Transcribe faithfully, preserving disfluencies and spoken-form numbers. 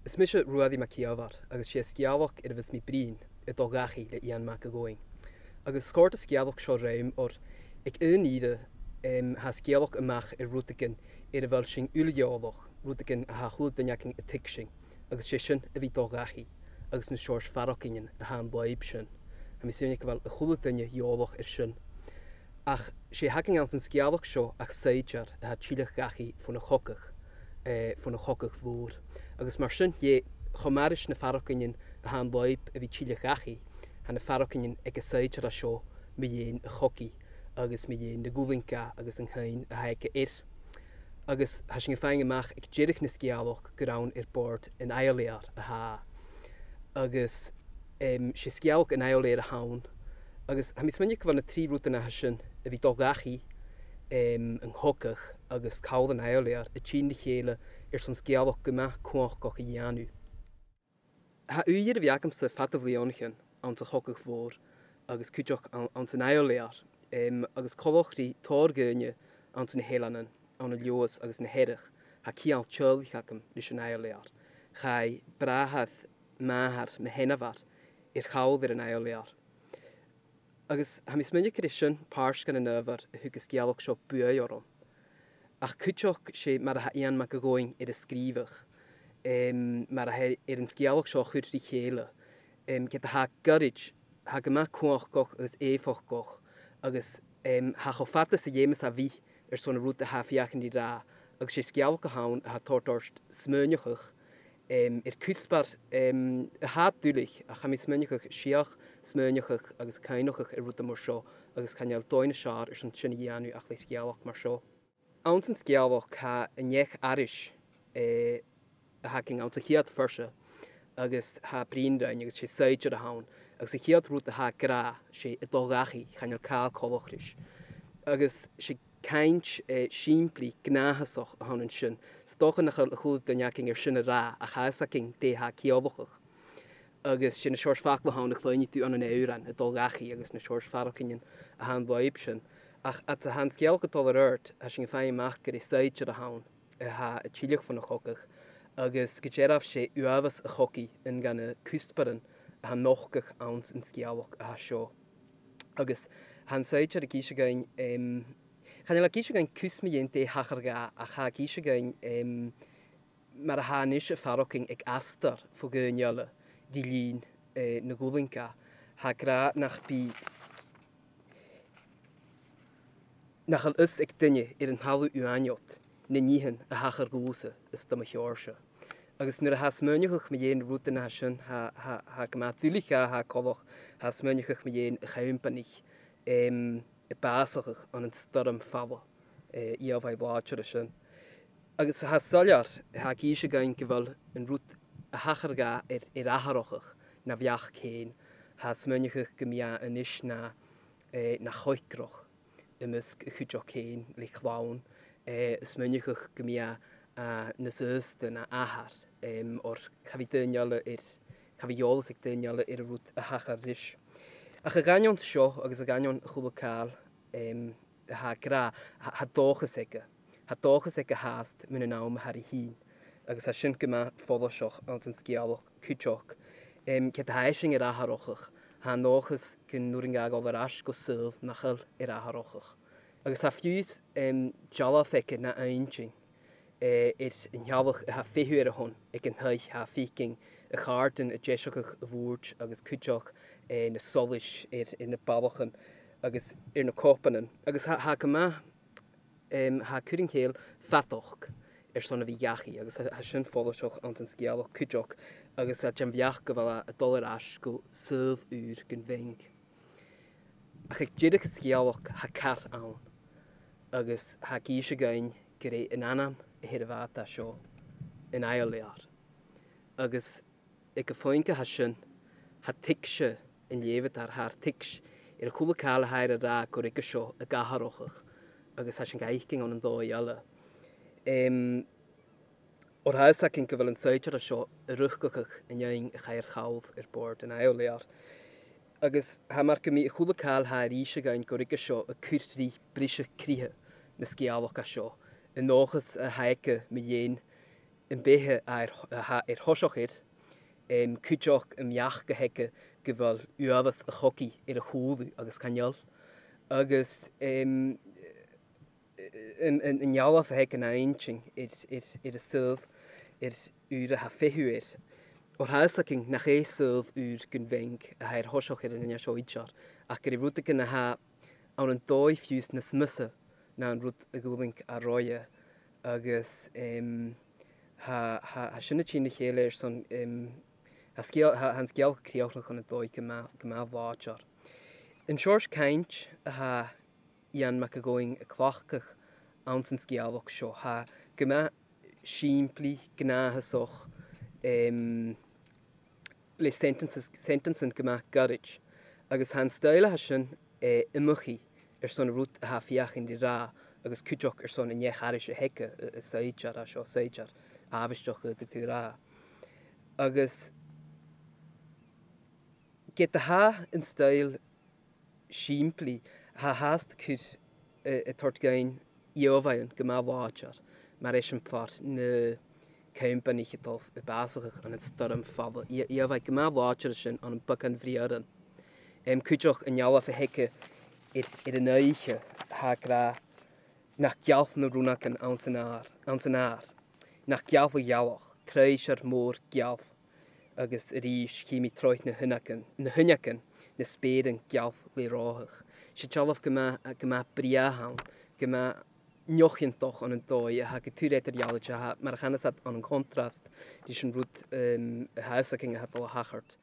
Is mise Ruairidh MacÌomhair, agus 's e sgeulachd air a bheil mi a' bruidhinn, A' Dol Dhachaigh le Iain Mac a' Ghobhainn. Agus chòrd an sgeulachd seo rium oir aig aon ìre, em, tha sgeulachd a-mach air rudeigin air a bheil sinn uile eòlach, rudeigin a tha a h-uile duine againn a' tuigsinn, agus 's e sin a bhith a' dol dhachaigh, agus na seòrsa faireachdainnean a th' ann leob sin. Tha mi a' smaoineachadh gu bheil a h-uile duine eòlach air sin. Ach 's e th' againn anns an sgeulachd seo ach saighdear a tha a' tilleadh dhachaigh bhon a' chogadh, eh, bhon a' chogadh mhòr. Agus mar sin, dheth, cho math ris na faireachdainnean a th' ann leob a bhith a' tilleadh dhachaigh, tha na faireachdainnean aig an saighdear seo mu dheidhinn a' chogaidh, agus mu dheidhinn na dh'fhuiling dha agus an cuimhne a th' aige air. Agus tha sinn a' faighinn a-mach aig deireadh na sgeulachd gur ann air bòrd an Iolaire a tha e. Agus, em, 's e sgeulachd an Iolaire a th' ann. Agus tha mi a' smaoineachadh gu bheil na trì rudan a tha sin, a bhith a' dol dhachaigh, em, an cogadh agus call an Iolaire, a' tighinn ri chèile airson sgeulachd gu math cumhachdach a dhèanamh. Tha ùidh air a bhith agamsa fad na bliadhnaichean anns a' chogadh mhòr agus cuideachd ann, anns an Iolaire, em, agus coltach ri tòrr dhaoine anns na h-eileanan, ann an Leòdhas agus na Hearadh, tha ceangal teaghlaich agam leis an Iolaire. Chaidh bràthair màthar mo sheanmhair air chall air an Iolaire. Agus tha mi a' smaoineachadh gur e sin pàirt dhen an adhbhar a thug an sgeulachd seo buaidh orm. Ach cuideachd 's e mar a tha Iain Mac a' Ghobhainn air a sgrìobhadh, em, mar a tha e air an sgeulachd seo a chur ri chèile, em, ged a tha e goirid, tha e gu math cumhachdach agus èifeachdach, agus, em, tha e cho fada 's a dh'fheumas e bhith airson an rud a tha e a' feuchainn ri ràdh, agus 's e sgeulachd a th' ann a tha a' toirt ort smaoineachadh, em, air cuspair, em, a tha duilich, ach tha mi a' smaoineachadh 's fhiach smaoineachadh agus cuimhneachadh air rudan mar seo, agus chan eil dòigh nas fheàrr airson sin a dhèanamh ach le sgeulachd mar seo. Anns an sgeulachd tha an neach-aithris, eh, a th' againn anns a' chiad phearsa, agus tha e a' bruidhinn rinn, agus 's e saighdear a th' ann, agus a' chiad rud a tha e ag ràdh, 's e a' dol dhachaigh, chan eil càil coltach ris. Agus 's e cainnt, eh, sìmplidh, gnàthasach a th' ann an sin. 'S dòcha nach eil a h-uile duine againn air sin a ràdh, ach tha fhios againn dè tha e a' ciallachadh. Agus 's e na seòrsa faclan a th' ann a chluinneas tu ann an òran, a' dol dhachaigh agus na seòrsa faireachdainnean a th' ann leob sin. Ach fhad 's a tha an sgeulachd a' dol air adhart, tha sinn a' faighinn a-mach gur e saighdear a th' ann a tha a' tilleadh bhon a' chogadh, agus gu dearbh 's e uabhas a' chogaidh aon de na cuspairean a tha a' nochdadh anns an sgeulachd a tha seo. Agus tha an saighdear ag innse dhuinn, em, chan eil e ag innse dhuinn cus mu dheidhinn dè thachair dha, ach tha e ag innse dhuinn, em, mar a tha a-nis a' faireachdainn aig astar fo dhaoine eile ri linn, eh, na dh'fhuiling dha. Tha e ag ràdh nach bi, nach eil fhios aig duine air an talamh uaine ud na nithean a thachair dhòmhsa is do mo sheòrsa. Agus nuair a tha e a' smaoineachadh mu dheidhinn rudan a tha sin, tha, tha, tha e gu math duilich dha, tha e coltach, tha e a' smaoineachadh mu dheidhinn a' chompanaidh, em, a' bàsachadh ann an stoirm fala, eh, ìomhaigh làidir an sin. Agus tha e soilleir, tha e ag innse dhuinn gu bheil an rud a thachair dha air, air atharrachadh na bheachd fhèin, tha e a' smaoineachadh gum bi e a-nis na, eh, na choigreach am measg a chuideachd fhèin le clann, eh, a' smaoineachadh gum bi e, eh, nas aosta na athair, em, oir cha bhi daoine eile air, cha bhi eòlas aig daoine eile air an rud a thachair ris. Ach a dh'aindeoin seo agus a dh'aindeoin a h-uile càil, em, a tha e ag ràdh, tha, tha dòchas aige. Tha dòchas aige fhathast mun an àm a tha ri thighinn, agus tha sin gu math follaiseach anns an sgeulachd cuideachd. Em, ged a tha esan air atharrachadh, tha an dòchas gun urrainn dha a dhol air ais gu saoghal nach eil air atharrachadh. Agus tha fiù 's, em, dealbh aige na inntinn, eh, air an t-sealladh a tha a' feitheamh air a shon aig an taigh, tha e a' faicinn a chàirdean a' deasachadh a' bhùird agus cuideachd, eh, na solais air, air na ballachan agus air na copanan. Agus tha, tha e gu math, em, tha e a' cur an cèill fadachd airson a bhith dhachaigh, agus tha, tha sin follaiseach anns an sgeulachd cuideachd, agus tha e den bheachd gu bheil e a' dol air ais gu saoghal ùr gun bheing. Ach aig deireadh an sgeulachd, tha car ann, agus tha e ag innse dhuinn gur e an ainm a th' air a' bhàta seo an Iolaire. Agus aig a' phuing a tha sin, tha tuigse an leughadair, tha e a' tuigsinn air a h-uile càil a tha e air a ràdh gu ruige seo ag atharrachadh, agus tha sinn ga fhaicinn ann an dòigh eile. Em, oir tha fhios againn gu bheil an saighdear seo a' riochdachadh an fheadhainn a chaidh air chall air bòrd an Iolaire. Agus tha mar gum bi a h-uile càil a tha e air innse dhuinn gu ruige seo a' cur ri briseadh-cridhe na sgeulachd seo, an dòchas a th' aige mu dheidhinn am beatha a tha air, a tha air thoiseach air, em, cuideachd am beachd a th' aige gu bheil uabhas a' chogaidh air a chùlaibh agus chan eil. Agus, em, an, an, an dealbh a th' aige na inntinn air, air, air an saoghal air, air a tha e a' feitheamh air. Oir tha fhios againn nach e saoghal ùr gun bheing a tha air thoiseach air an duine seo idir, ach gur e rudeigin a tha ann an dòigh fiù 's nas miosa na an rud a dh'fhuiling e roimhe. Agus, em, tha, tha, tha sin a' tighinn ri chèile airson, em, tha sgeul-, tha, tha an sgeulachd crìochnach ann an dòigh gu math, gu math làidir. An seòrsa cainnt a tha Iain Mac a' Ghobhainn a' cleachdadh anns an sgeulachd seo, tha e gu math sìmplidh, gnàthasach, em, le sentences, sentences gu math goirid. Agus tha an stoidhle a tha sin, eh, iomchaidh airson an rud a tha e a' feuchainn ri ràdh, agus cuideachd airson an neach-aithris a th' aige, a, a saighdear, a tha seo saighdear àbhaisteach, dh'fhaodadh tu ràdh. Agus ged a tha an stoidhle sìmplidh, tha e fhathast a' cur, eh, a' toirt dhuinn ìomhaighean gu math làidir, mar eisimpleir na companaich a' dol a bhàsachadh ann an stoirm fala. Ì-, ìomhaigh gu math làidir sin ann am beagan bhriathran. Em, cuideachd an dealbh a th' aige air, air an oidhche, tha e ag ràdh nach gealladh na rionnagan anns an adhar, anns an adhar. Nach gealladh a' ghealach, truinnsear mòr geal. Agus a-rithist, chì mi troimh na h-uinneagan, na h-uinneagan, na speuran geal le reothadh. 'S e dealbh gu math, gu math brèagha a th' ann, gu math neoichiontach ann an dòigh, a tha gu tur eadar-dhealaichte, a tha, mar a chanas iad, ann an contrast ris an rud, em, a tha fhios againn a tha a' dol a thachairt.